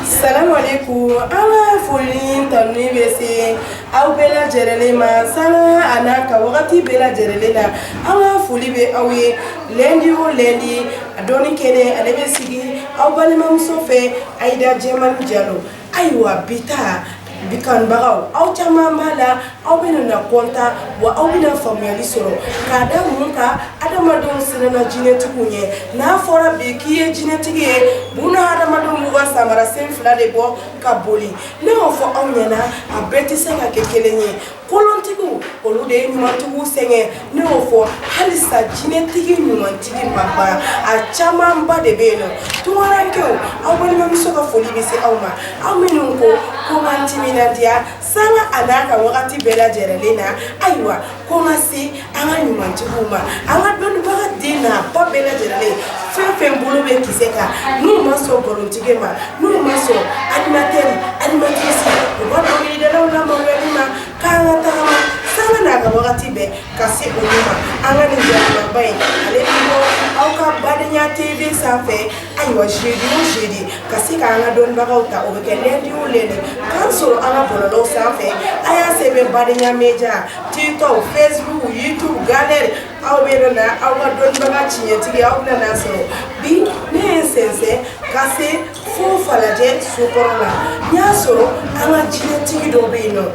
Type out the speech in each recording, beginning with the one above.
Salamu aleykum an ka foli ni tanuni bɛ se aw bɛɛ lajɛlen ma sanga a n'a ka wagati bɛɛ lajɛlen na an ka foli bɛ aw ye lundi o lundi a dɔnni kɛnɛ ale bɛ sigi aw balimamuso fɛ Ayida Jɛmani Jalo ayiwa bi ta bi kanubagaw aw caman b'a la aw bɛna na kɔntan wa aw bɛna faamuyali sɔrɔ k'a da mun kan adamadenw siranna jinɛtigiw ɲɛ n'a fɔra bi k'i ye jinɛtigi ye buna adamadenw b'u ka samara sen fila de bɔ ka boli ne y'o fɔ aw ɲɛna a bɛɛ tɛ se ka kɛ kelen ye kolontigiw olu de ye ɲumantigiw sɛgɛn ne y'o fɔ halisa jinɛtigi ɲumantigi ma ban a camanba de bɛ yen nɔ tunkarankew aw balimamuso ka foli bɛ se aw ma aw minnu ko ko n ka n timinandiya sanga a n'a ka wagati bɛɛ lajɛlen na ayiwa ko n ka se an ka ɲumantigiw ma an ka dɔnnibaga den n'a ba bɛɛ lajɛlen fɛn fɛn bolo bɛ kisɛ kan n'u ma sɔn nkalontigɛ ma n'u ma sɔn animateur animatrice u ka dɔnkilidalaw lamaloyali ma k'an ka tagama sanga n'a ka wagati bɛɛ ka se olu ma an ka nin jɛmukanba in ale bɛ bɔ aw ka Badenya TV sanfɛ ayiwa jeudi o jeudi ka se k'an ka dɔnnibagaw ta o bɛ kɛ lundi o lundi k'an sɔrɔ an ka bɔlɔlɔw sanfɛ a y'a sɛbɛn Badenya Media TikTok Facebook YouTube Galerie aw bɛ na aw ka dɔnnibaga tiɲɛtigi aw bɛna n'a sɔrɔ bi ne ye n sɛnsɛn ka se fo Falajɛ sokɔrɔ la n y'a sɔrɔ an ka jinɛtigi dɔ bɛ yen nɔ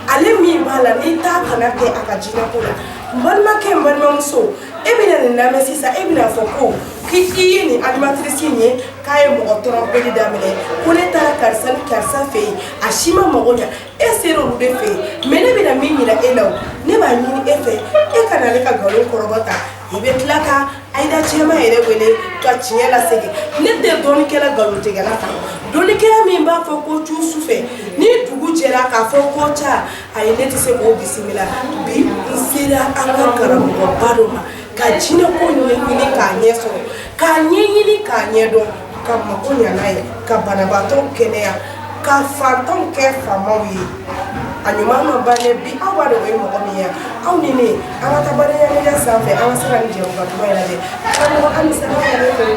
ale min b'a la n'i t'a kana kɛ a ka jinɛko la n balimakɛ n balimamuso e bɛna nin lamɛn sisan e bɛna fɔ ko k'i ye nin animatrice in ye k'a ye mɔgɔ tɔrɔmpeli daminɛ ko ne taara karisa ni karisa fɛ yen a si ma mago ɲa e sera olu de fɛ yen mais ne bɛna min yira e la o ne b'a ɲini e fɛ e kana ale ka nkalon kɔrɔbɔ ta i bɛ tila ka Ayida Cɛma yɛrɛ wele ka tiɲɛ lasegin ne tɛ dɔnnikɛla nkalontigɛla kan dɔnnikɛla min b'a fɔ ko cu su fɛ ni dugu jɛra k'a fɔ ko ca ayi ne tɛ se k'o bisimila bi n sera an ka karamɔgɔba dɔ ma ka jinɛko ɲɛɲini k'a ɲɛ sɔrɔ k'a ɲɛɲini k'a ɲɛdɔn ka mako ɲa n'a ye ka banabaatɔw kɛnɛya ka fantanw kɛ faamaw ye a ɲuman ma ban dɛ bi aw b'a dɔn o ye mɔgɔ min ye aw ni ne an ka taa Badenya Media sanfɛ an ka se ka nin jɛmukan duman in lajɛ karamɔgɔ Ami salamu aleykum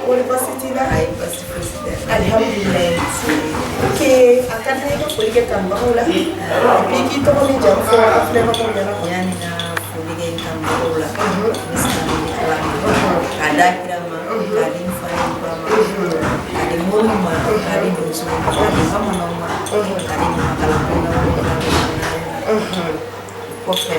kɔri baasi t'i la ayi baasi fosi tɛ alihamudulilayi ok a ka di n ye i ka foli kɛ kanubagaw la et puis k'i tɔgɔ ni jamu fɔ an filɛbagaw ɲɛna yanni n ka foli kɛ n kanubagaw la n bɛ salamu di Ala ma k'a d'a kira ma k'a di n fa ni n ba ma k'a di moriw ma k'a di donsow ma k'a di bamananw ma k'a di ɲamakala bondaw ma kɔfɛ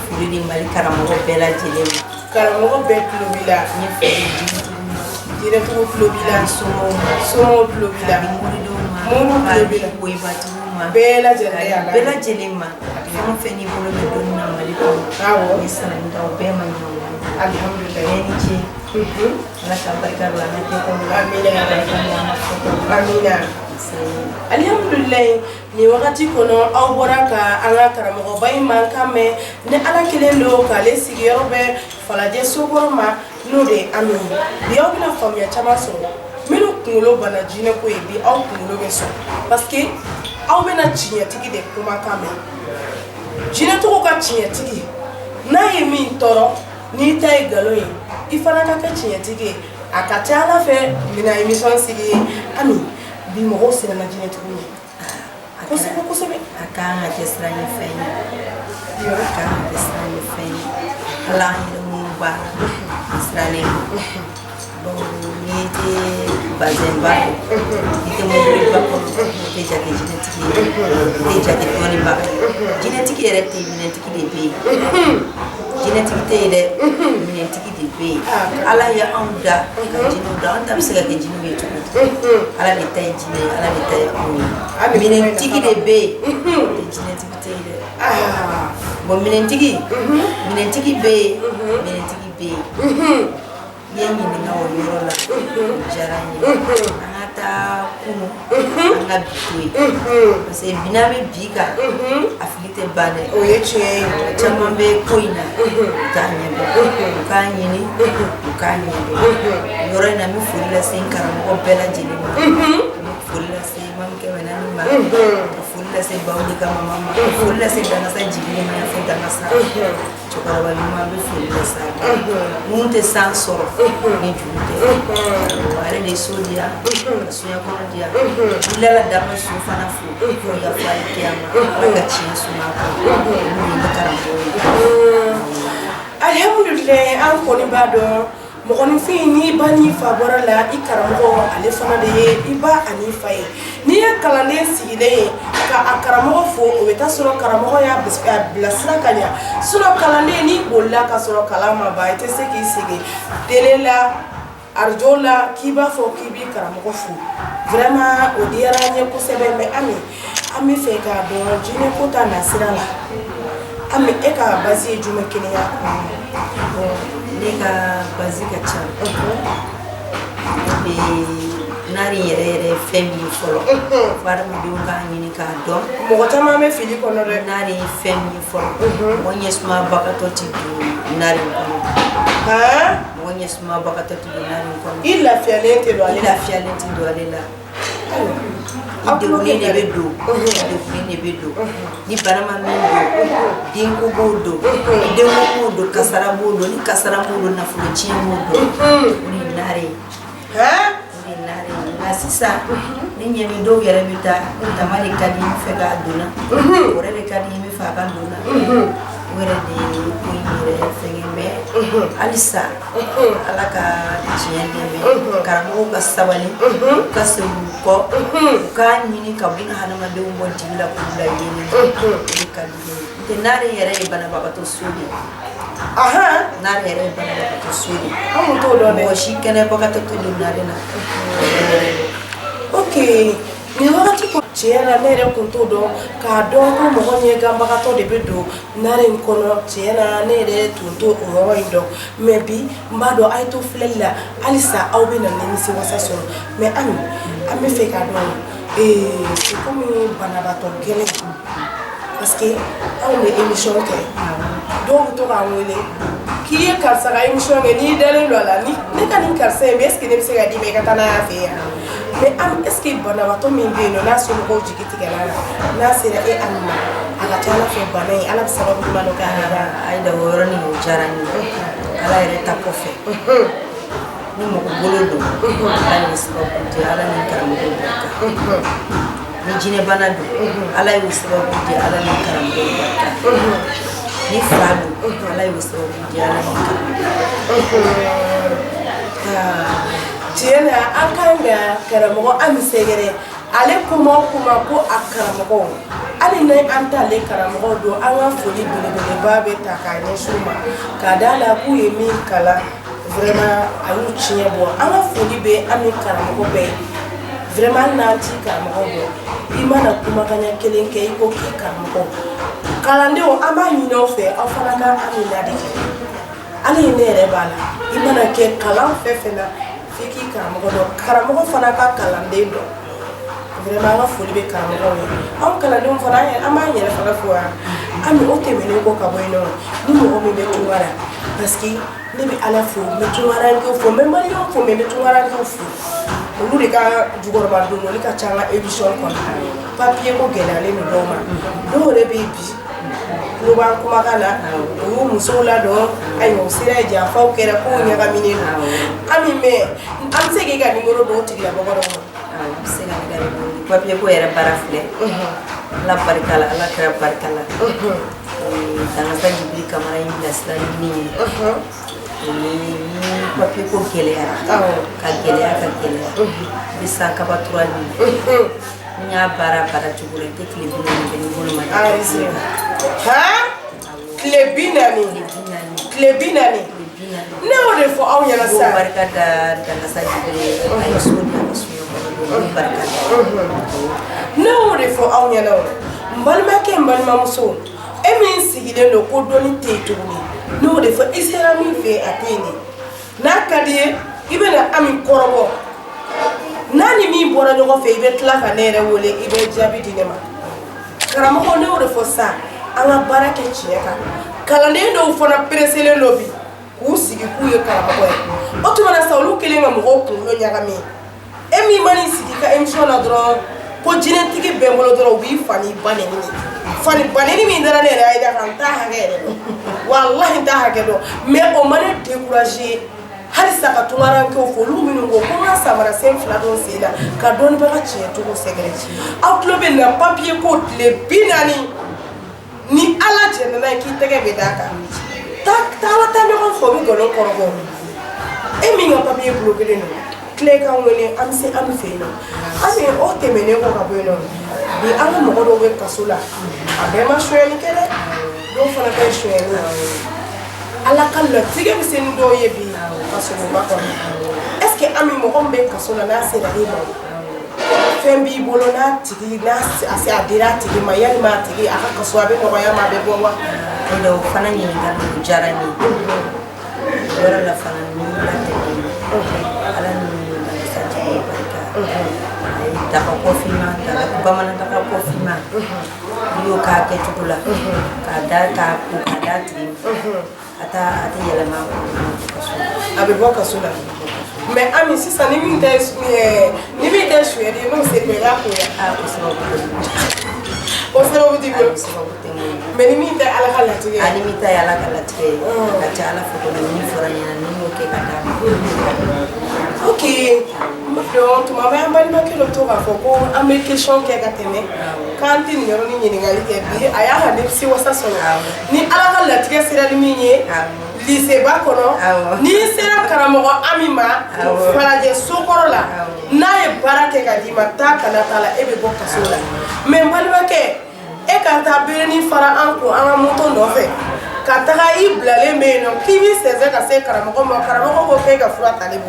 foli di Mali karamɔgɔ bɛɛ lajɛlen ma karamɔgɔ bɛɛ tulo b'i la n ye foli di jinɛtigiw ma jinɛtigiw tulo b'i la k'a di somɔgɔw ma somɔgɔw tulo b'i la k'a di moridenw ma moriw k'a tulo di b'i la woyibatigiw ma bɛɛ lajɛlen y'a bɛɛ lajɛlen ma fɛn o fɛn n'i bolo bɛ dɔnni na Mali kɔnɔ awɔ n ye salamu d'aw bɛɛ ma ɲinɛ o ma alihamudulilayi bɛɛ ni ce Ala ka barika don an ka kɛtaw la Amina. barika don an ka fɔtaw la amina alihamudulilayi nin wagati kɔnɔ aw bɔra ka an ka karamɔgɔba in mankan mɛn ni ala kelen don k'ale sigiyɔrɔ bɛ Falajɛ sokɔrɔ ma n'o de ye Ami ye bi aw bɛna faamuya caman sɔrɔ minnu kunkolo bana jinɛko ye bi aw kunkolo bɛ sɔn parce que aw bɛna tiɲɛtigi de kumakan mɛn jinɛtigiw ka tiɲɛtigi n'a ye min tɔɔrɔ n'i ta ye nkalon ye i fana ka kɛ tiɲɛtigi ye a ka ca ala fɛ n bɛna émission sigi Ami bi mɔgɔw siranna jinɛtigiw ɲɛ kosɛbɛ kosɛbɛ a kan ka kɛ siran ɲɛ fɛn ye a kan ka kɛ siran ɲɛ fɛn ye hali an yɛrɛ minnu b'a la an sirannen don donc n'i tɛ bazɛnba don n'i tɛ mobiliba kɔnɔ i tɛ jate jinɛtigi ye i tɛ jate dɔnnibaga ye jinɛtigi yɛrɛ tɛ yen minɛntigi de bɛ yen jinɛtigi tɛ yen dɛ minɛntigi de bɛ yen ala ye anw da ka jinɛw da an ta bɛ se ka kɛ jinɛw ye cogo di ala de ta ye jinɛ ye ala de ta ye anw ye minɛntigi de bɛ yen jinɛtigi tɛ yen dɛ bon minɛntigi minɛntigi bɛ yen minɛntigi bɛ yen i ye n ɲininka o yɔrɔ la o diyara n ye an ka taa kunun an ka bi to yen parce que bi n'an bɛ bi kan a fili tɛ ban dɛ o ye tiɲɛ ye caman bɛ ko in na u t'a ɲɛdɔn u k'a ɲini u k'a ɲɛdɔn yɔrɔ in na n bɛ foli lase n karamɔgɔ bɛɛ lajɛlen ma n bɛ foli lase Mamu Kɛmɛ Naani ma ka foli foli lase Bawuli ka mama ma, ka foli lase Dangasa Jibiri ma, fo Dangasa cɛkɔrɔba ɲuman, bɛ foli lase a ma. Minnu tɛ san sɔrɔ ni juru tɛ, ale de ye so di yan, ka soɲɛkɔnɔ di yan. N lala dama so fana fo fo yafa kiyama, Ala ka tiɲɛ suma kɔnɔ. Olu ye ne karamɔgɔ ye. Alihamudulilayi, an kɔni b'a dɔn, mɔgɔninfin, n'i ba n'i fa bɔra la, i karamɔgɔ ale fana de ye i ba ani fa ye. N'i ye kalanden sigilen ye ka a karamɔgɔ fo, o bɛ taa sɔrɔ karamɔgɔ y'a bilasira ka ɲa. Sinon kalanden, n'i bolila ka sɔrɔ kalan ma ban, i tɛ se k'i sigi télé la, arajo la, k'i b'a fɔ k'i b'i karamɔgɔ fo. Vraiment, o diyara an ye kosɛbɛ. Mais Ami, an bɛ fɛ k'a dɔn jinɛ ko ta nasira la. Ami, e ka base ye jumɛn kɛnɛya kɔnɔ? Bon, ne ka base ka ca. Ne bɛ nari yɛrɛ yɛrɛ fɛn min ye fɔlɔ, fo adamadenw k'a ɲini k'a dɔn. Mɔgɔ caman bɛ fili kɔnɔ dɛ. Nari ye fɛn min ye fɔlɔ, mɔgɔ ɲɛsumabagatɔ tɛ don nari kɔnɔ. Mɔgɔ ɲɛsumabagatɔ tɛ don nari kɔnɔ. I lafiyalen tɛ don ale la. I lafiyalen tɛ don ale la. I degunnen de bɛ don, i degunnen de bɛ don. Ni bana ma min don, denko b'o don, denko b'o don, kasara b'o don, ni kasara b'o don, nafolo tiɲɛ b'o don. O de ye nare ye, o de ye nare ye. Nka sisan ne ɲɛ bɛ dɔw yɛrɛ bɛ taa, tama de ka di n fɛ k'a donna, o yɛrɛ de ka di n bɛ fɛ a ka donna, o yɛrɛ de ye ko in yɛrɛ fɛngɛ. Mais halisa Ala ka tiɲɛ dɛmɛ, karamɔgɔw ka sabali, u ka segin u kɔ, u k'a ɲini ka buna hadamadenw bɔ dibi la k'u bila yeelen na. O de ka di ne ye. N'o tɛ, nare yɛrɛ ye banabagatɔ so de ye. Nare yɛrɛ ye banabagatɔ so de ye. An kun t'o dɔn dɛ. Mɔgɔ si kɛnɛbagatɔ tɛ don nare na. Ok, nin wagati ko tiɲɛ na, ne yɛrɛ kun t'o dɔn, k'a dɔn ko mɔgɔ ɲɛganbagatɔ de bɛ don nare in kɔnɔ. Tiɲɛ na, ne yɛrɛ tun t'o o yɔrɔ in dɔn, mais bi n b'a dɔn. A ye to filɛli la halisa, aw bɛ na nimisi wasa sɔrɔ. Mais Ami, an bɛ fɛ k'a dɔn, c'est comme banabaatɔ gɛlɛn, parce que anw bɛ émission kɛ, dɔw bɛ to k'an wele k'i ye karisa ka émission kɛ, n'i dalen don a la, ni ne ka nin karisa in bɛ, est ce que ne bɛ se ka d'i ma i ka taa n'a y'a fɛ yan? Mais Ami, est ce que banabaatɔ min bɛ yen nɔ, n'a somɔgɔw jigi tigɛra la, n'a sera e Ami ma, a ka ca Ala fɛ bana in, Ala bɛ sababu ɲuman dɔ kɛ a yɛrɛ la? Ayida, o yɔrɔnin o diyara n ye. Ala yɛrɛ ta kɔfɛ, ni mɔgɔ bolo don, Ala y'o sababu di, Ala ni karamɔgɔw barika. Ni jinɛbana don, Ala y'o sababu di, Ala ni karamɔgɔw barika. Ni fa don, Ala y'o sababu di, Ala ni karamɔgɔw. Tiɲɛ na, an kan ka karamɔgɔ Ami sɛgɛrɛ. Ale kuma o kuma ko a karamɔgɔ, hali ni an t'ale karamɔgɔ don, an ka foli belebeleba bɛ ta k'a ɲɛsin u ma, k'a da la k'u ye min kalan, vraiment a y'u tiɲɛ bɔ. An ka foli bɛ Ami karamɔgɔ bɛɛ ye. Vraiment, hali n'an t'i karamɔgɔ dɔn, i mana kumakan ɲɛ kelen kɛ, i ko k'i karamɔgɔ. Kalandenw, an b'a ɲini aw fɛ, aw fana ka Ami ladege. Hali ne yɛrɛ b'a la, i mana kɛ kalan fɛn fɛn na, f'i k'i karamɔgɔ dɔn, karamɔgɔ fana ka kalanden dɔn. Vraiment, an ka foli bɛ karamɔgɔw ye. Anw kalandenw fana, an b'an yɛrɛ fana fo yan. Ami, o tɛmɛnen kɔ ka bɔ yen nɔ, ni mɔgɔ min bɛ tunga la, parce que ne bɛ Ala fo, n bɛ tungarankew fo, n bɛ maliyɛnw fo, mais n bɛ tungarankew fo, olu de ka jukɔrɔma don, olu ka ca an ka émission kɔnɔ. Papier ko gɛlɛyalen don dɔw ma, dɔw yɛrɛ bɛ bi tulo b'an kumakan na, u y'u musow ladon, ayiwa, u sera yen, janfaw kɛra, kow ɲagaminen don. Ami, mais an bɛ se k'i ka numéro d'o tigilamɔgɔ dɔ ma? Awɔ, i bɛ se ka ne ka numéro di. Papier ko yɛrɛ baara filɛ, Ala barika la, Ala kɛra barika la. Dangasa Jibiri Kamara ye n bilasira ni min ye, o ye ni papier ko gɛlɛyara ka gɛlɛya ka gɛlɛya, i bɛ sankaba tura ɲini. N y'a baara baara cogo la, i tɛ tile 40 kɛ ni bolo ma da papier kan. Tile 40? Tile 40. Tile 40? Tile 40. Ne y'o de fɔ aw ɲɛna N b'o sisan. barika da Dangasa Jibiri ye, a ye so di a ka soɲɛ kɔnɔ don, n b'o barika da. Ne y'o de fɔ aw ɲɛna. O n balimakɛ, n balimamuso, e min sigilen don ko dɔnni tɛ yen tuguni, ne y'o de fɔ, i sera min fɛ yen, a tɛ yen dɛ. N'a ka di ye, i bɛna Ami kɔrɔbɔ, n'a ni min bɔra ɲɔgɔn fɛ, i bɛ tila ka ne yɛrɛ wele, i bɛ jaabi di ne ma. Karamɔgɔ, ne y'o de fɔ sa, an ka baara kɛ tiɲɛ kan. Kalanden dɔw fana pereselen don bi k'u sigi k'u ye karamɔgɔ ye. O tuma na sa, olu kɛlen ka mɔgɔw kunkolo ɲagami. E min man'i sigi ka émission na dɔrɔn Ko jinɛtigi bɛ n bolo dɔrɔn, u b'i fa n'i ba nɛni. Fa ni ba nɛni min dara ne yɛrɛ Ayida kan, n t'a hakɛ yɛrɛ dɔn, walahi n t'a hakɛ dɔn. Mais o ma ne décourager halisa ka tunkarankew fo, olu minnu ko ko n ka samara sen fila don sen na ka dɔnnibaga tiɲɛcogo sɛgɛrɛ. Aw tulo bɛ na papiye ko tile 40, ni Ala jɛnna n'a ye k'i tɛgɛ bɛ d'a kan. Taa taa ɲɔgɔn fɛ, o bɛ nkalon kɔrɔbɔ. E min ka papiye bloqué don, tile k'an wele, an bɛ se an bɛ fɛ yen nɔ. Ami, o tɛmɛnen kɔ ka bɔ yen nɔ, bi an ka mɔgɔ dɔw bɛ kaso la, a bɛɛ ma sonyali kɛ dɛ, dɔw fana ta ye sonyali ye. Ala ka latigɛ bɛ se ni dɔw ye bi kasoba kɔnɔ. Est ce que Ami, mɔgɔ min bɛ kaso la, n'a sera e ma, fɛn b'i bolo, n'a tigi n'a a se a dira a tigi ma, yalima a tigi a ka kaso a bɛ nɔgɔya ma, a bɛ bɔ wa? Ayiwa, o fana ɲininkali o diyara n ye. O yɔrɔ la fana, ni latɛmɛ Ala ni Balisa jigi barika, a ye daga kɔfima, daga bamanan daga kɔfima, n'i y'o k'a kɛcogo la, k'a da k'a ko k'a d'a tigi ma, a t'a a tɛ yɛlɛma kaso. A bɛ bɔ kaso la. Mais Ami, sisan ni min tɛ sonyali ye, n'o se i b'a ko ya? A o sababu tɛ n bolo. O sababu t'i bolo? O sababu tɛ n bolo. Mais ni min tɛ Ala ka latigɛ ye? Ani min ta ye Ala ka latigɛ ye, a ka ca Ala fɛ kɔni, min fɔra n ɲɛna, ni n y'o kɛ ka d'a ma. Ok, n b'a dɔn tuma bɛɛ an balimakɛ dɔ bɛ to k'a fɔ ko an bɛ question kɛ ka tɛmɛ, k'an tɛ nin yɔrɔnin ɲininkali kɛ. Bi a y'a ka nimisi wasa sɔrɔ. Ni Ala ka latigɛ sera ni min ye lycée ba kɔnɔ, n'i sera karamɔgɔ Ami ma Falajɛ sokɔrɔ la, n'a ye baara kɛ ka d'i ma, taa kana t'a la, e bɛ bɔ kaso la. Mais n balimakɛ, e ka taa berenin fara an kun an ka moto nɔfɛ ka taga, i bilalen bɛ yen nɔ k'i b'i sɛnsɛn ka se karamɔgɔ ma, karamɔgɔ ko k'e ka fura tali bɔ.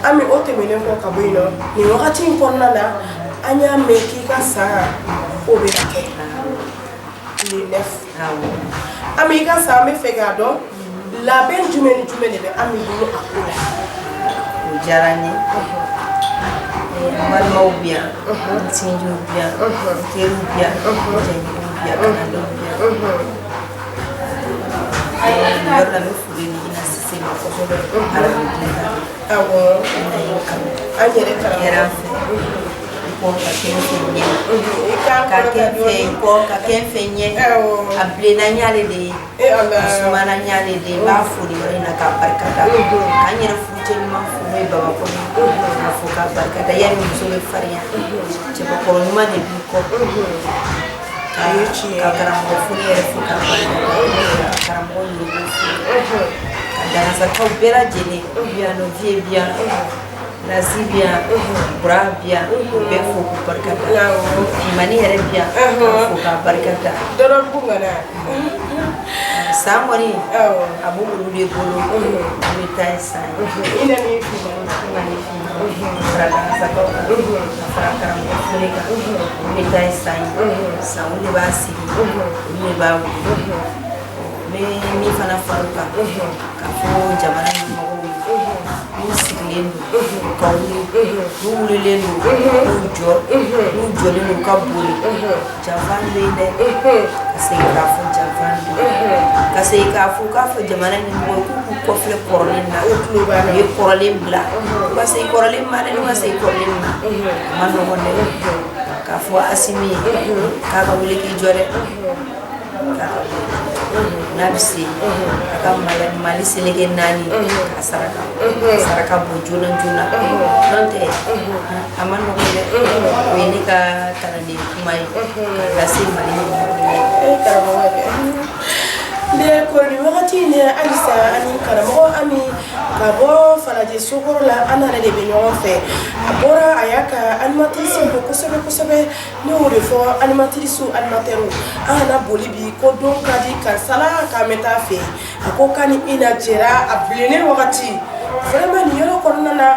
Ami, o tɛmɛnen kɔ ka bɔ yen nɔ, nin wagati in kɔnɔna na, an y'a mɛn k'i ka san o bɛ na kɛ le 9. Ami, i ka san, an bɛ fɛ k'a dɔn labɛn jumɛn ni jumɛn de bɛ Ami bolo a ko la? O diyara n ye. N balimaw bi yan, n sinjiw bi yan, n teriw bi yan, n jɛɲɔgɔnw bi yan, kalandenw bi yan. Nin yɔrɔ la, n bɛ foli di Ina Sise ma kosɛbɛ, alhamdulilah. Ina ye n kanu. An yɛrɛ karamɔgɔ kɛra n fɛ n kɔ ka kɛ n fɛ ɲɛ, ka kɛ n fɛ n kɔ, ka kɛ n fɛ ɲɛ. A bilenna n y'ale de ye, a sumana n y'ale de ye. N b'a fo nin yɔrɔ in na k'a barika da, k'an yɛrɛ furucɛ ɲuman fo, n'o ye Bamakɔ ye, k'a fo k'a barika da. Yanni muso bɛ farinya, cɛbakɔrɔ ɲuman de b'i kɔ. Ka karamɔgɔ fo yɛrɛ fo k'a barika da, ka karamɔgɔ Yorobo fo, ka Danasakaw bɛɛ lajɛlen bi yan nɔ, Vieux bi yan, Nasi bi yan, Bura bi yan, u bɛɛ fo k'u barika da. Finmani yɛrɛ bi yan, k'a fo k'a barika da. Dɔdɔbugu ŋana. San kɔni, a b'o olu de bolo, olu bɛ taa ye san ye. I na ni finmani. Finmani, finmani fara Danasakaw kan, ka fara karamɔgɔ Fure kan, olu bɛ taa ye san ye. San, olu de b'a sigi, olu de b'a wuli. N bɛ min fana fara o kan, k'a fɔ jamana ɲɛmɔgɔw ye, n'u sigilen don, u ka wuli, n'u wulilen don, k'u jɔ, n'u jɔlen don, u ka boli. Janfa bɛ yen dɛ. Ka segin k'a fɔ, janfa bɛ yen. Ka segin k'a fɔ, k'a fɔ jamana ɲɛmɔgɔw ye k'u k'u kɔfilɛ kɔrɔlen na. U ye kɔrɔlen bila, u ka segin kɔrɔlen ma dɛ. N'u ka segin kɔrɔlen ma, a ma nɔgɔn dɛ. K'a fɔ Asimi ye k'a ka wuli k'i jɔ dɛ, k'a ka wuli n'a bɛ se a ka Mali seleke naani a saraka bɔ joona joona, n'o tɛ a ma nɔgɔn dɛ. O ye ne ka kalanden kuma ye k'a lase Mali ɲɛmɔgɔw ma. Karamɔgɔ kɛ ne ko nin wagati in na, halisa ani karamɔgɔ Ami ka bɔ Falajɛ sokɔrɔ la, an n'ale de bɛ ɲɔgɔn fɛ. A bɔra a y'a ka animatrice fo kosɛbɛ kosɛbɛ. Ne y'o de fɔ, animatrice, animateur, an kana boli bi ko don ka di karisa la k'an bɛ taa fɛ yen. A ko k'a ni Ina jɛra a bilennen wagati. Vraiment, nin yɔrɔ kɔnɔna na,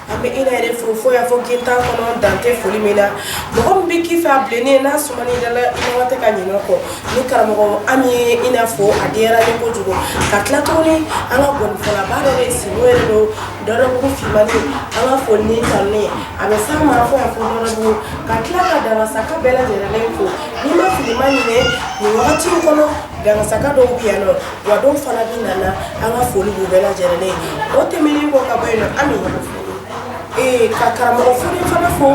an bɛ Ina yɛrɛ fo fo y'a fɔ gintan kɔnɔ, dan tɛ foli min na. Mɔgɔ min bɛ k'i fɛ a bilennen n'a sumana i da la, i ɲɔgɔn tɛ ka ɲinɛ o kɔ. Ni karamɔgɔ Ami ye Ina fo, a diyara n ye kojugu. Ka tila tuguni, an ka gɔnifɔlaba dɔ bɛ yen, Simo yɛrɛ don, Dɔdɔbugu finmani, an ka foli ni kanu ye a bɛ s'a ma fo y'a fɔ Dɔdɔbugu. Ka tila ka Dangasaka bɛɛ lajɛlen fo. N'i ma fili ma ɲinɛ, nin wagati in kɔnɔ, Dangasaka dɔw bɛ yan nɔ, wa dɔw fana bɛ nana, an ka foli b'u bɛɛ lajɛlen ye. O tɛmɛnen kɔ ka bɔ yen nɔ, Ami, ka karamɔgɔ Fode fana fo.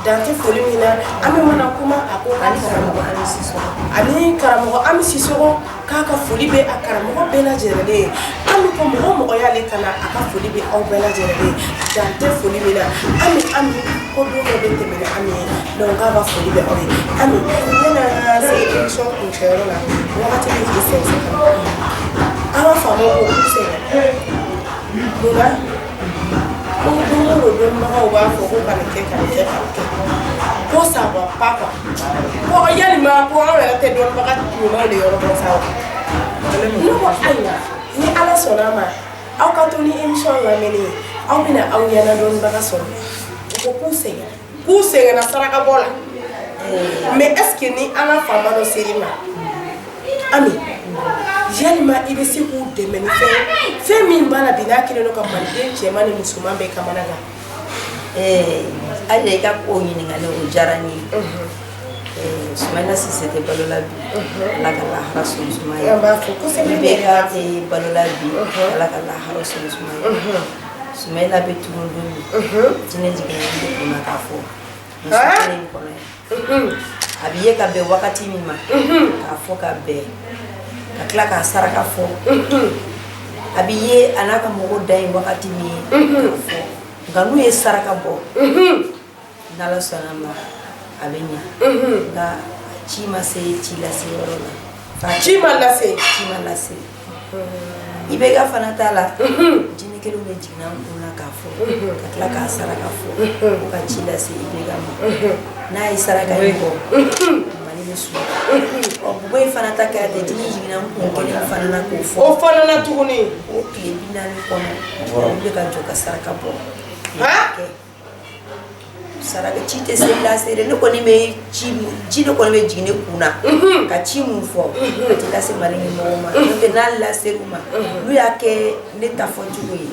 Dan tɛ foli min na. Ami mana kuma, a ko ani karamɔgɔ Ami Sisɔkɔ. Ani karamɔgɔ Ami Sisɔkɔ, k'a ka foli bɛ a karamɔgɔ bɛɛ lajɛlen ye. Ami ko mɔgɔ o mɔgɔ y'ale kana, a ka foli bɛ aw bɛɛ lajɛlen ye. Dan tɛ foli min na. Ami, Ami ko don dɔ bɛ tɛmɛ ni Ami ye, donc k'a ka foli bɛ aw ye. Ami, yan'an ka se émission kuncɛyɔrɔ la, wagati bɛ k'i sɛnsɛn ka na, an ka faamaw ko k'u sɛgɛn munna? Ko don o don dɔnnibagaw b'a fɔ ko ka nin kɛ, ka nin kɛ, ka nin kɛ, ko ça va pas quoi. Ko yalima ko anw yɛrɛ tɛ dɔnnibaga ɲumanw de yɔrɔ dɔn sa wa? Ne ko ayiwa, ni Ala sɔnna a ma, aw ka to ni émission lamɛnni ye, aw bɛna aw ɲɛna dɔnnibaga sɔrɔ. U ko k'u sɛgɛnna, k'u sɛgɛnna saraka bɔ la. Mais est ce que ni an ka faama dɔ ser'i ma, Ami, yalima i bɛ se k'u dɛmɛ ni fɛn fɛn min b'a la bi, n'a kɛlen don ka maliden cɛman ni musoman bɛɛ kamana gan? Hali i ka o ɲininkali, o diyara n ye. Sumayila Sise tɛ balo la bi, Ala ka lahara sɔn suma ye. An b'a fɔ kosɛbɛ. IBK tɛ balo la bi, Ala ka lahara sɔn suma ye. Sumayila bɛ tunu don min, jinɛ jiginna ne kunna k'a fɔ muso kelen in kɔnɔ yan, a bɛ ye ka bɛn wagati min ma k'a fɔ ka bɛn, ka tila k'a saraka fɔ, a bɛ ye a n'a ka mɔgɔw da ye wagati min ye k'a fɔ. Nka n'u ye saraka bɔ, n'Ala sɔnna ma, a bɛ ɲa. Nka ci ma se ci lase yɔrɔ la. Ci ma lase. Ci ma lase. IBK fana t'a la, jinɛ kelenw de jiginna n kun na k'a fɔ, ka tila k'a saraka fɔ ko ka ci lase IBK ma. N'a ye saraka in bɔ, Mali bɛ suma. Ɔ, Buba in fana ta kɛra ten, jinɛ jiginna n kun kelen fana na k'o fɔ. O fana na tuguni. O tile 40 kɔnɔ, olu bɛ ka jɔ ka saraka bɔ. Saraka ci tɛ se lase dɛ. Ne kɔni bɛ ci, ci de kɔni bɛ jigin ne kun na ka ci mun fɔ, a tɛ lase Mali ɲɛmɔgɔw ma. N'o tɛ, n'a laser'u ma, n'u y'a kɛ ne ta fɔ cogo ye,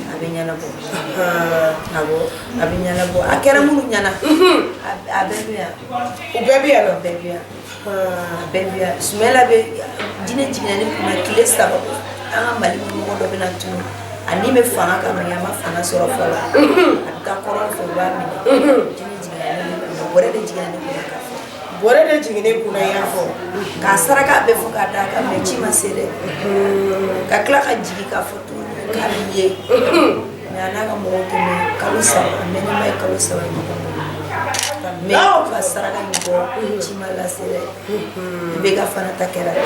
a bɛ ɲɛnabɔ. Awɔ, a bɛ ɲɛnabɔ. A kɛra minnu ɲɛna, a bɛɛ bɛ yan. U bɛɛ bɛ yan nɔ. A bɛɛ bɛ yan, a bɛɛ bɛ yan. Sumayila bɛ jinɛ jiginna ne kun na tile 3, an ka Mali ɲɛmɔgɔ dɔ bɛna tunu, a ni bɛ fanga kama, a ma fanga sɔrɔ fɔlɔ, a bɛ taa kɔrɔn fɛ, u b'a minɛ. Jinɛ jiginna ne kunna, bɔrɛ de jiginna ne kunna k'a fɔ. Bɔrɛ de jiginnen kunna, i y'a fɔ. K'a saraka bɛɛ fɔ k'a d'a kan, mais ci ma se dɛ. Ka tila ka jigin k'a fɔ tuguni k'a b'i ye, mais a n'a ka mɔgɔw tɛmɛ kalo 3, a mɛnni ye kalo 3 ye mɔgɔ bolo, mais ka saraka in bɔ, ci ma lase dɛ. IBK fana ta kɛra ten.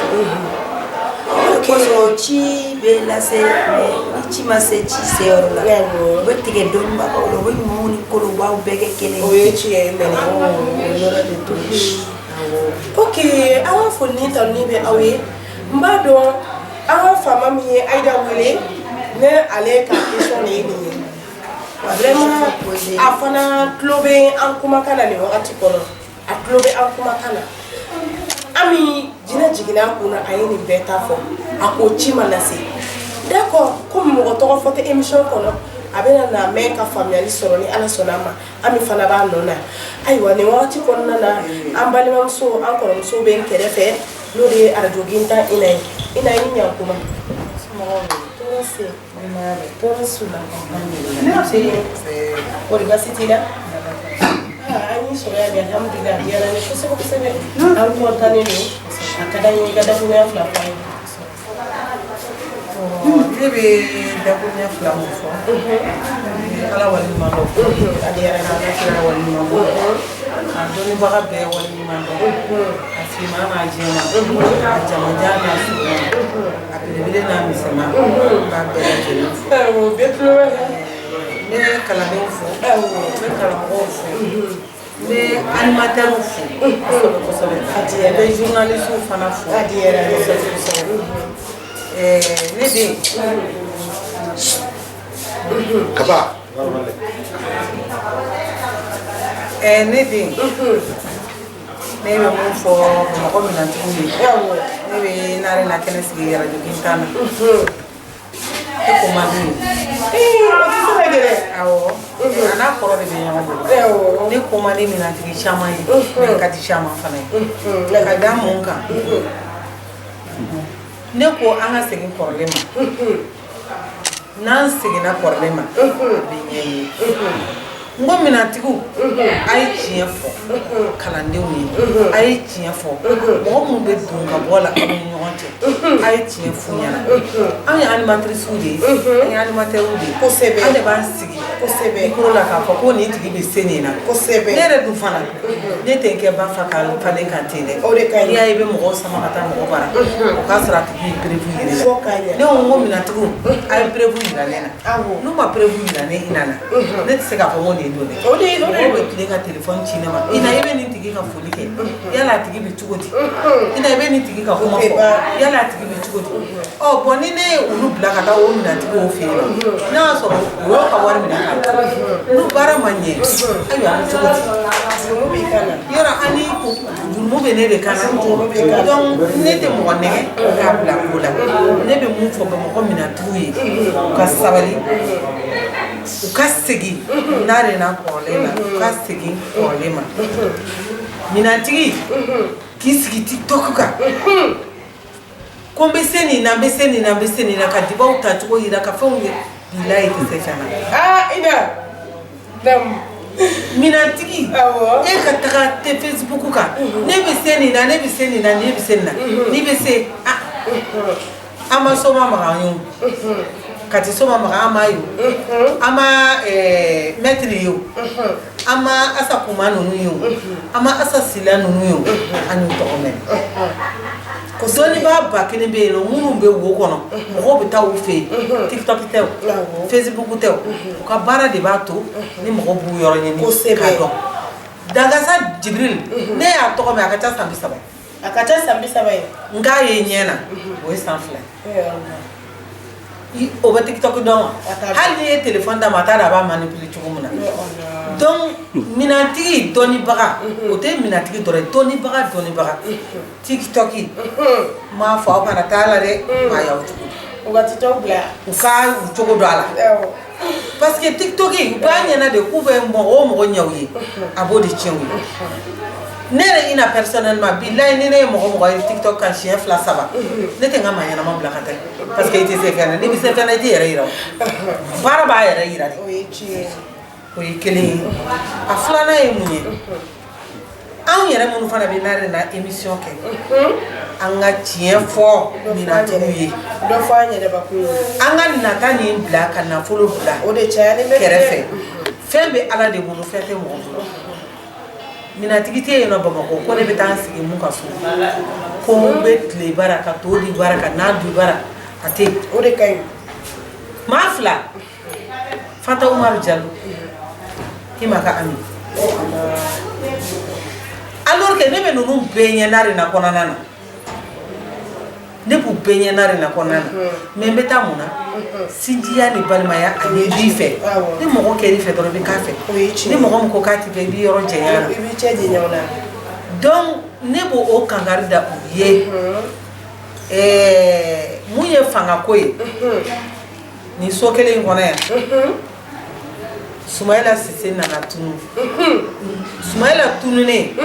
O kosɔn ci bɛ lase, mais ni ci ma se ci seyɔrɔ la, u bɛ tigɛ dɔnnibagaw la, u bɛ ɲumanw ni kolonw, u b'aw bɛɛ kɛ kelen. O ye tiɲɛ ye mɛnɛ. O yɔrɔ de to. Ok, an ka foli ni tanuni bɛ aw ye. N b'a dɔn an ka faama min ye Ayida wele, ne ale ka question de ye nin ye. Vraiment, a fana tulo bɛ an kumakan na nin wagati kɔnɔ, a tulo bɛ an kumakan na. Ami, jinɛ jiginna a kun na, a ye nin bɛɛ ta fɔ, a ko ci ma lase. D'accord, komi mɔgɔ tɔgɔ fɔ tɛ émission kɔnɔ, a bɛna na mɛn ka faamuyali sɔrɔ ni Ala sɔnna a ma. Ami fana b'a nɔ na. Ayiwa, nin wagati kɔnɔna na, an balimamuso, an kɔrɔmuso bɛ n kɛrɛfɛ, n'o de ye arajo Gintan Ina ye. Ina, i ni ɲankuma. Tɔɔrɔ se, tɔɔrɔ su la. Kɔri baasi t'i la? An y'i sɔrɔ yan bi, alhamdulilah, a diyara n ye kosɛbɛ kosɛbɛ. An kɔntannen don. A ka d'an ye i ka dakurunya 2 fɔ an ye. Ne bɛ dakurunya 2 mun fɔ, Ala waleɲuman dɔn. A diyara n ye. Ala kira waleɲuman dɔn, a dɔnnibaga bɛɛ waleɲuman dɔn, a finman n'a jɛman, a jamajan n'a surunman, a belebele n'a misɛnman, n b'a bɛɛ lajɛlen fo. Awɔ, bɛɛ tulo bɛ la. N bɛ kalandenw fo, n bɛ karamɔgɔw fo, n bɛ animateurs fo kosɛbɛ kosɛbɛ, n bɛ journalistes fana fo A diyara n ye. kosɛbɛ kosɛbɛ. Ne den. Kaba. Ne den, ne bɛ mun fɔ Bamakɔ minɛntigiw ye? Ne bɛ n'ale na kɛnɛ sigi arajo Gintan na, e ko man di ye. Ee, o tɛ se ka kɛ dɛ. Awɔ, a n'a kɔrɔ de bɛ ɲɔgɔn bolo. Ne ko man di minɛntigi caman ye, mais ka di caman fana ye. Ka da mun kan? Ne ko an ka segin kɔrɔlen ma. N'an seginna kɔrɔlen ma, a bɛ ɲɛ ye. N ko minɛntigiw, a ye tiɲɛ fɔ kalandenw ye, a ye tiɲɛ fɔ mɔgɔ minnu bɛ don ka bɔ la aw ni ɲɔgɔn cɛ, a ye tiɲɛ f'u ɲɛna. Anw ye animatrices de ye, an ye animateurs de ye. An de b'an sigi micro la k'a fɔ ko nin tigi bɛ se nin na. Ne yɛrɛ dun fana, ne tɛ n kɛ ba fa ka falen kan ten dɛ. O de ka ɲi. N'i y'a ye i bɛ mɔgɔw sama ka taa mɔgɔ bara, o k'a sɔrɔ a tigi ye preuve yir'i la. Fo k'a ɲɛ. Ne ko n ko minɛntigiw, a ye preuve yira ne na. N'u ma preuve yira ne ina na, ne tɛ se k'a fɔ ko nin don dɛ. O de o de Mɔgɔw bɛ tilen ka téléphone ci ne ma: "Ina, i bɛ nin tigi ka foli kɛ, yala a tigi bɛ cogo di? Ina, i bɛ nin tigi ka kuma tɛ fɔ, ban. yala a tigi bɛ cogo di?" Ɔ bon, ni ne ye olu bila ka taa o minɛntigiw fɛ yen nɔ, n'a y'a sɔrɔ u y'o ka wari minɛ ka dun, n'u baara ma ɲɛ, ayiwa, a bɛ cogo di? Jurumu b'i kan na. Yɔrɔ ani jurumu bɛ ne de kan na. Donc ne tɛ mɔgɔ nɛgɛ k'a bila ko la. Ne bɛ mun fɔ Bamakɔ minɛntigiw ye? U ka sabali, u ka segin n'ale n'a kɔrɔlen na, u ka segin kɔrɔlen ma. Minɛntigi k'i sigi TikTok kan ko n bɛ se nin na, n bɛ se nin na, n bɛ se nin na, ka dibaw ta cogo yira, ka fɛnw ye, bilayi, i tɛ se fɛn na. Aa, Ina dam. Minɛntigi, e ka taga te Facebook kan, ne bɛ se nin na, ne bɛ se nin na, ne bɛ se nin na, n'i bɛ se a an ma Soma Magan ye o, Kati Soma Magan an m'a ye o, an ma maître ye o, an ma Asa Kuma ninnu ye o, an ma Asa Sila ninnu ye o, an y'u tɔgɔ mɛn. Dɔnnibaa 1000 bɛ yen nɔ minnu bɛ wo kɔnɔ, mɔgɔw bɛ taa u fɛ yen. TikTok tɛ o, Facebook tɛ o, u ka baara de b'a to ni mɔgɔw b'u yɔrɔ ɲini k'a dɔn. Dangasa Jibril, ne y'a tɔgɔ mɛn, a ka ca san 30. A ka ca san 30 ye. N k'a ye ɲɛ na, o ye san 2 ye. O bɛ TikTok dɔn wa? Hali n'i ye téléphone d'a ma, a t'a dɔn a b'a manipuler cogo min na. Donc minɛntigi dɔnnibaga, o tɛ minɛntigi dɔrɔn ye, dɔnnibaga dɔnnibaga TikTok, n m'a fɔ aw kana taa la dɛ, a y'aw cogo U ka TikTok bila. U ka u cogo don a la, parce que TikTok, u b'a ɲɛna de k'u bɛ mɔgɔ o mɔgɔ ɲɛ u ye, a b'o de tiɲɛ u ye. Ne yɛrɛ Ina personnellement, bilayi, ni ne ye mɔgɔ mɔgɔ ye TikTok kan siɲɛ fila saba, ne tɛ n ka maa ɲɛnama bila ka taa, parce que i tɛ se fɛn na. N'i bɛ se fɛn na, i t'i yɛrɛ yira o, baara b'a yɛrɛ yira de. O ye tiɲɛ ye. O ye kelen ye. A filanan ye mun ye? Anw yɛrɛ minnu fana bɛ n'ale na émission kɛ, an ka tiɲɛ fɔ minɛntigiw ye. Dɔ fɔ an yɛrɛ bakun ye. An ka nata nin bila ka nafolo bila O de cayalen bɛ. kɛrɛfɛ. Fɛn bɛ Ala de bolo, fɛn tɛ mɔgɔ bolo. Minɛntigi tɛ yen nɔ Bamakɔ ko ne bɛ taa n sigi mun ka so, ko n bɛ tile bara ka to di bara ka nan di bara, a tɛ yen. O de ka ɲi. Maa fila, Fanta Umaru Jalo, i ma ka Ami, alors que ne bɛ ninnu bɛɛ ɲɛ n'are na kɔnɔna na, ne b'u bɛɛ ɲɛ n'are na kɔnɔna na, mais n bɛ taa mun na? Sinjiya ni balimaya ani b'i fɛ. Ni mɔgɔ kɛr'i fɛ dɔrɔn, i bɛ k'a fɛ. Ni mɔgɔ min ko k'a t'i fɛ, i b'i yɔrɔ janya la. I b'i cɛ janya o la. Donc ne b'o o kankari da u ye. Mun ye fangako ye nin so kelen in kɔnɔ yan? Sumayila Sise nana tunu. Sumayila tununen,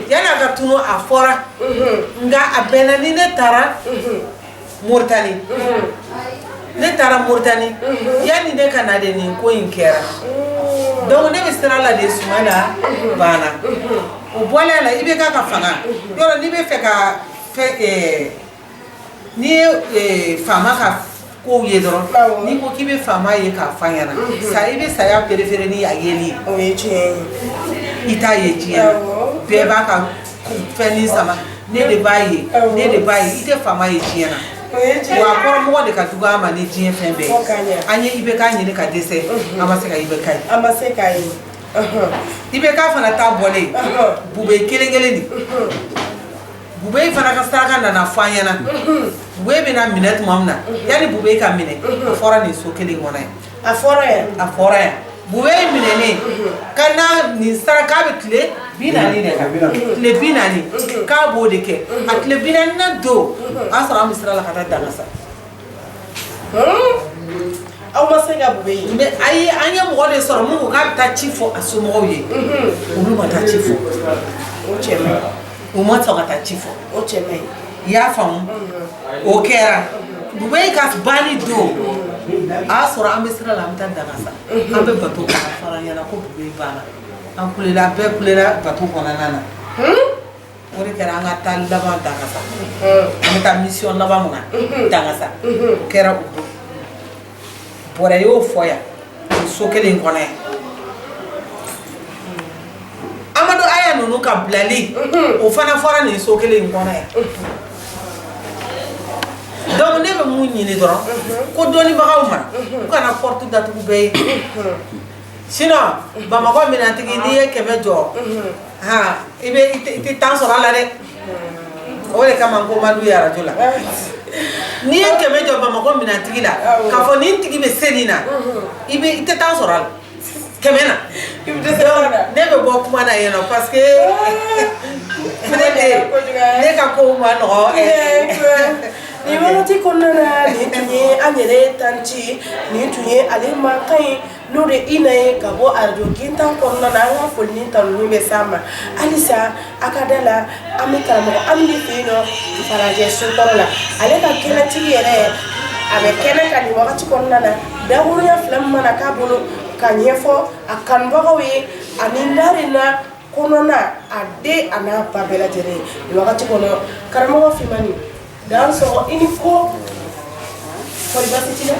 yanni a ka tunu, a fɔra, nka a bɛnna ni ne taara Moritani. Ne taara Moritani, yanni ne ka na de nin ko in kɛra. Donc ne bɛ sira la de, Sumayila banna. O bɔlen a la, i bɛ k'a ka fanga yɔrɔ, n'i bɛ fɛ ka fɛn n'i ye faama ka kow ye dɔrɔn, n'i ko k'i bɛ faama ye k'a f'a ɲɛna sa, i bɛ saya préféré ni a yeli ye. O ye tiɲɛ ye. I t'a ye diɲɛ na, bɛɛ b'a ka fɛn sama, ne de b'a ye, ne de b'a ye, i tɛ faama ye diɲɛ na. Wa a kɔrɔmɔgɔ de ka jugu an ma ni diɲɛ fɛn bɛɛ ye. An ye IBK ɲini ka dɛsɛ, an ma se ka IBK ye. An ma se k'a ye. IBK fana ta bɔlen, Bube kelen kelen de, Bube fana ka saraka nana fɔ an ɲɛna. Bube bɛna minɛ tuma min na, yanni Bube ka minɛ, a fɔra nin so kelen kɔnɔ yan. A fɔra yan. A fɔra yan. Bube minɛnen ka na nin saraka bɛ tile 40 de kan, tile 40 k'a b'o de kɛ. A tile 40 na don, o y'a sɔrɔ an bɛ sira la ka taa Dangasa. Aw ma se ka Bube ye. Mais ayi, an ye mɔgɔ de sɔrɔ mun ko k'a bɛ taa ci fɔ a somɔgɔw ye. Olu ma taa ci fɔ. O cɛ man ɲi. U ma sɔn ka taa ci fɔ. O cɛ man ɲi. I y'a faamu? O kɛra Bube ka banni don. A y'a sɔrɔ an bɛ sira la, an bɛ taa Dangasa, an bɛ bato kɔnɔ, a fɔra an ɲɛna ko Bube banna. An kulela, bɛɛ kulela bato kɔnɔna na. O de kɛra an ka taa laban Dangasa, an bɛ taa mission laban mun na Dangasa, o kɛra o don. Bɔrɛ y'o fɔ yan, so kelen in kɔnɔ yan. Amadu Aya ninnu ka bilali, o fana fɔra nin so kelen in kɔnɔ yan. Donc ne bɛ mun ɲini dɔrɔn, ko dɔnnibagaw ma, u kana porte datugu bɛɛ ye. Sinon Bamakɔ minɛntigi, n'i ye 100 jɔ, han, i bɛ i tɛ 10 sɔrɔ a la dɛ. O de kama n ko man d'u ye arajo la. N'i ye 100 jɔ Bamakɔ minɛntigi la, k'a fɔ nin tigi bɛ se nin na, i bɛ i tɛ 10 sɔrɔ a la 100 na. Ne bɛ bɔ kuma na yen nɔ parce que ne ka kow ma nɔgɔ. Nin wagati kɔnɔna na, nin tun ye an yɛrɛ tanti, nin tun ye ale mankan ye, n'o de Ina ye ka bɔ arajo Gintan kɔnɔna na. An ka foli ni tanuni bɛ s'a ma halisa. A ka da la, an bɛ karamɔgɔ Ami de fɛ yen nɔ, Falajɛ sokɔrɔ la. Ale ka kɛnɛtigi yɛrɛ, a bɛ kɛnɛ kan nin wagati kɔnɔna na. Dakurunya fila min mana k'a bolo ka ɲɛfɔ a kanubagaw ye ani Narena kɔnɔna, a den a n'a ba bɛɛ lajɛlen nin wagati kɔnɔ. Karamɔgɔ Fimani, dan sɔgɔ, i ni ko, kɔri baasi t'i la?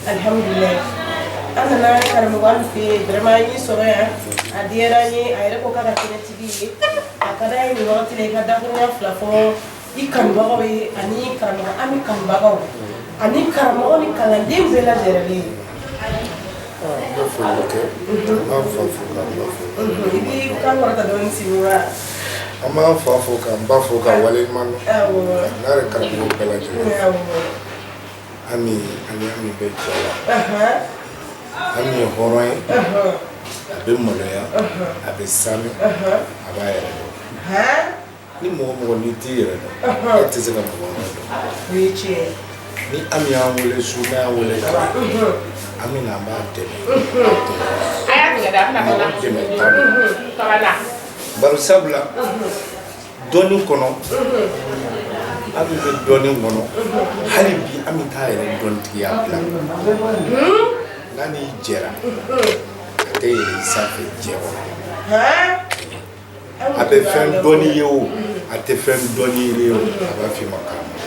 Alihamudulilayi. An nana karamɔgɔ Ami fɛ yen, vraiment an y'i sɔrɔ yan, a diyara an ye. A yɛrɛ ko k'a ka kɛnɛtigi ye, a ka d'a ye nin wagati la i ka dakurunya fila fɔ i kanubagaw ye ani karamɔgɔ Ami kanubagaw ani karamɔgɔ ni kalanden bɛɛ lajɛlen ye. N bɛ foli kɛ, an b'an fa fo k'an ba fo. I b'i kan kɔrɔta dɔɔni sigi wa? An b'an fa fo k'an ba fo ka waleɲuman dɔn. N'a yɛrɛ karamɔgɔ bɛɛ lajɛlen. Ami ani Ami bɛ jɛ la. Ami ye hɔrɔn ye, a bɛ maloya, a bɛ sanu, a b'a yɛrɛ dɔn. Ni mɔgɔ mɔgɔ n'i t'i yɛrɛ dɔn, e tɛ se ka mɔgɔ wɛrɛ dɔn. O ye tiɲɛ ye. Ni Ami y'an wele su, n'a y'an wele tile, an bɛ na, an b'a dɛmɛ. Mɔgɔ dɛmɛ ta don. Bari sabula dɔnni kɔnɔ, Ami bɛ dɔnni kɔnɔ hali bi. Ami t'a yɛrɛ dɔnnitigiya bila. N'a n'i jɛra, a tɛ yɛlɛ i sanfɛ jɛ kɔnɔ. A bɛ fɛn dɔnni ye o, a tɛ fɛn dɔnni ye o, a b'a f'i ma karamɔgɔ.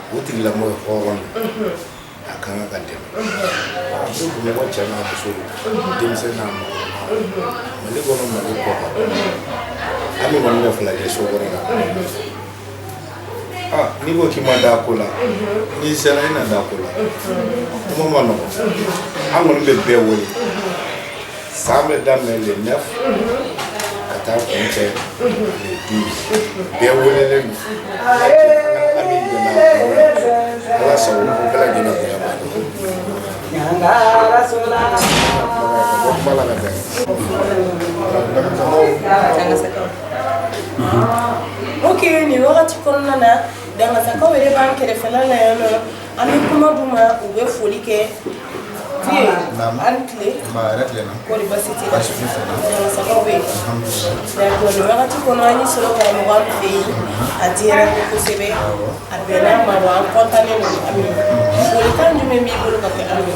O tigilamɔgɔ ye hɔrɔn de, a ka kan ka dɛmɛ. A bɛ Bamakɔ cɛ n'a muso, denmisɛn n'a maakɔrɔba, Mali kɔnɔ, Mali kɔ kan. Ami kɔni bɛ Falajɛ so kɔrɔ la. Ah, n'i ko k'i ma da ko la, n'i sera i na da ko la, kuma ma nɔgɔ. An kɔni bɛ bɛɛ wele. San bɛ daminɛ le 9 ka taa kuncɛ le 12. Bɛɛ welelen don. An bɛ dɛmɛ a ko la. Ala sago, ko bɛɛ lajɛlen bonya b'a la. Ka bɔ kuma la ka bɛn. Dangasakaw. Ok, nin wagati kɔnɔna na, Dangasakaw yɛrɛ b'an kɛrɛfɛla la yan nɔ. An bɛ kuma d'u ma, u bɛ foli kɛ. Vieux. Naamu. An tile. Nba, hɛrɛ tilenna. Kɔri baasi t'i la? Baasi foyi tɛ n na. Dangasakaw bɛ yen? Alhamdulilayi. D'accord, nin wagati kɔnɔ an y'i sɔrɔ karamɔgɔ an fɛ yen, a diyara n ye kosɛbɛ, a bɛnna an ma wa an kɔntannen don. Ami, folikan jumɛn b'i bolo ka kɛ Ami?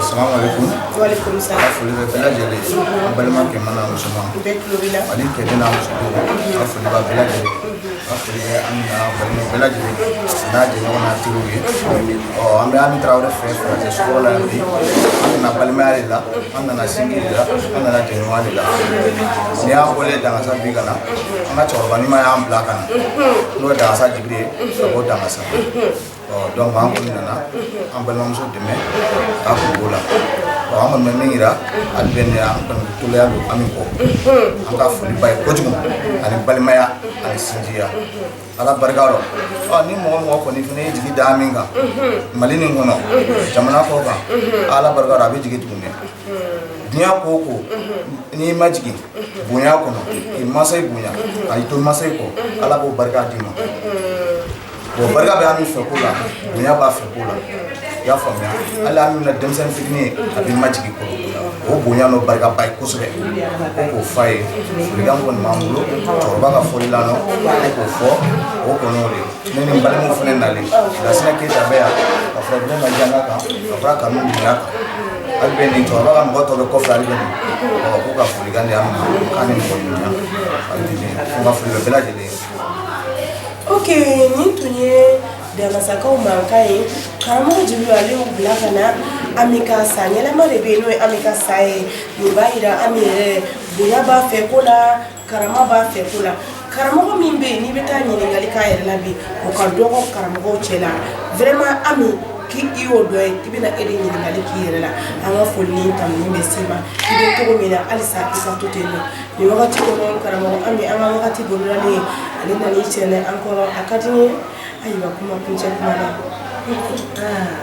Salamu alaikum. Walekum salam. Ka foli bɛ bɛɛ lajɛlen ye. An balima cɛman n'a musoman. Bɛɛ tulo b'i la. Ani cɛden n'a musoden. Ka foli b'a bɛɛ lajɛlen. Ka foli bɛ an n'a balimaw bɛɛ lajɛlen. N'a jɛɲɔgɔn n'a teriw ye. Ɔ, an bɛ Ami Tarawele fɛ Falajɛ sukɔrɔ la yan bi. An nana balimaya de la, an nana sinji de la, an nana jɛɲɔgɔnya de la. N'i y'an bɔlen Dangasa bi ka na, an ka cɛkɔrɔba ɲuman y'an bila ka na. N'o ye Dangasa Jibiri ye, ka bɔ Dangasa. Ɔ, donc an kɔni nana an balimamuso dɛmɛ k'a kungo la. Ɔ, an kɔni bɛ min yira hali bi, ne an kɔni toleya don Ami kɔ. An ka foli ba ye kojugu, ani balimaya ani sinjiya. Ala barika rɔ. Ɔ, ni mɔgɔ mɔgɔ kɔni fana y'i jigi da min kan Mali nin kɔnɔ, jamana kɔ kan, Ala barika rɔ, a bɛ jigin tugun dɛ. Diɲɛ ko o ko, n'i ma jigin bonya kɔnɔ k'i mansa bonya ka i to mansa kɔ, Ala b'o barika d'i ma. Bon, barika bɛ Ami fɛ ko la, bonya b'a fɛ ko la, i y'a faamuya. Hali Ami bɛna denmisɛnnin fitinin ye, a b'i majigin kɔrɔ. O bonya n'o barikaba ye kosɛbɛ, ko k'o f'a ye. Folikan kɔni b'an bolo cɛkɔrɔba ka fɔli la nɔ, ko k'o fɔ, o kɔni o de. Ne ni n balimaw fana nalen, Lasina Keyita bɛ yan ka fara Ibrahima Janga kan, ka fara Kanu Dunbiya kan. Hali bɛ nin cɛkɔrɔba ka mɔgɔ tɔ bɛ kɔfɛ, hali bɛ nin ɔ k'u ka folikan di an ma, k'a ni mɔgɔ ɲuman hali bi n ka foli bɛ bɛɛ lajɛlen ye. Ok, nin tun ye Damasakaw mankan ye. Karamɔgɔ Jibril, ale y'u bila ka na Ami ka san yɛlɛma de bɛ yen, n'o ye Ami ka sa ye. Nin b'a yira Ami yɛrɛ bonya b'a fɛ ko la, karama b'a fɛ ko la. Karamɔgɔ min bɛ yen n'i bɛ taa ɲininkali k'a yɛrɛ la bi, o ka dɔgɔ karamɔgɔw cɛ la. Vraiment Ami, k'i i y'o dɔ ye, i bɛna e de ɲininkali k'i yɛrɛ la. An ka foli ni tanuni bɛ s'i ma. I bɛ cogo min na, halisa i ka to ten nɔ nin wagati kɔnɔ. Karamɔgɔ Ami, an ka wagati bololalen, ale nan'i cɛ an kɔrɔ, a ka di n ye. Ayiwa, kuma kuncɛ kuma la.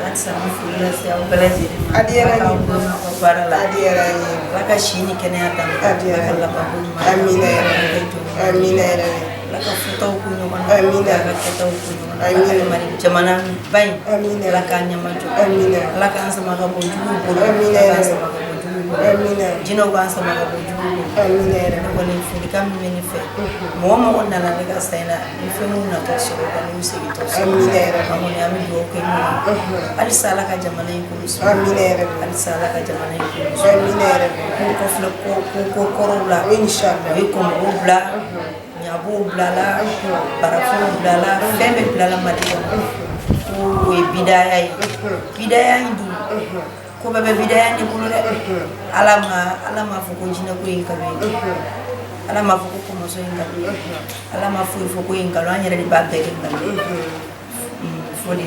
Halisa an bɛ foli lase aw bɛɛ lajɛlen ma. A diyara n ye. Ala k'aw bonya aw ka baara la. A diyara n ye. Ala ka si ni kɛnɛya d'an ma. A diyara n ye. Ala ka labanko ɲuman. Amina yarabi. Amina yarabi. Ala ka fɔtaw k'u ɲɔgɔn na. Amina. Ala ka kɛtaw k'u ɲɔgɔn na. Amina. Ala ka Mali jamana ba in. Amina. Ala k'a ɲɛmajɔ. Amina. Ala k'an sama ka bɔ juguw bolo. Amina. Ala k'an sama ka bɔ juguw bolo. Amina. Jinɛw k'an sama ka bɔ juguw bolo. Amina yarabi. Ne kɔni, folikan min bɛ ne fɛ, mɔgɔ mɔgɔ nana ne ka san in na, ni fɛn m'u natɔ sɔrɔ ka n'u segintɔ sɔrɔ. Amina yarabi. An kɔni, an bɛ dugawu kɛ ɲɔgɔn ye. Halisa Ala ka jamana in kolo suma. Amina yarabi. Halisa Ala ka jamana in kolo suma. Amina yarabi. K'u kɔfilɛ ko ko kɔrɔw la. Inshallah. U ye kɔmɔgɔw bila, ɲabow bilala, barafow bilala, fɛn bɛɛ bilala Mali kɔnɔ. Ko o ye bidaya ye. Bidaya in dun, ko bɛɛ bɛ bidaya de bolo dɛ. Ala ma fɔ ko jinɛko ye nkalon ye. Ala ma fɔ ko kɔmɔsɔ ye nkalon ye. Ala ma foyi fɔ ko ye nkalon. An yɛrɛ de b'a bɛɛ kɛ nkalon ye. Fo de.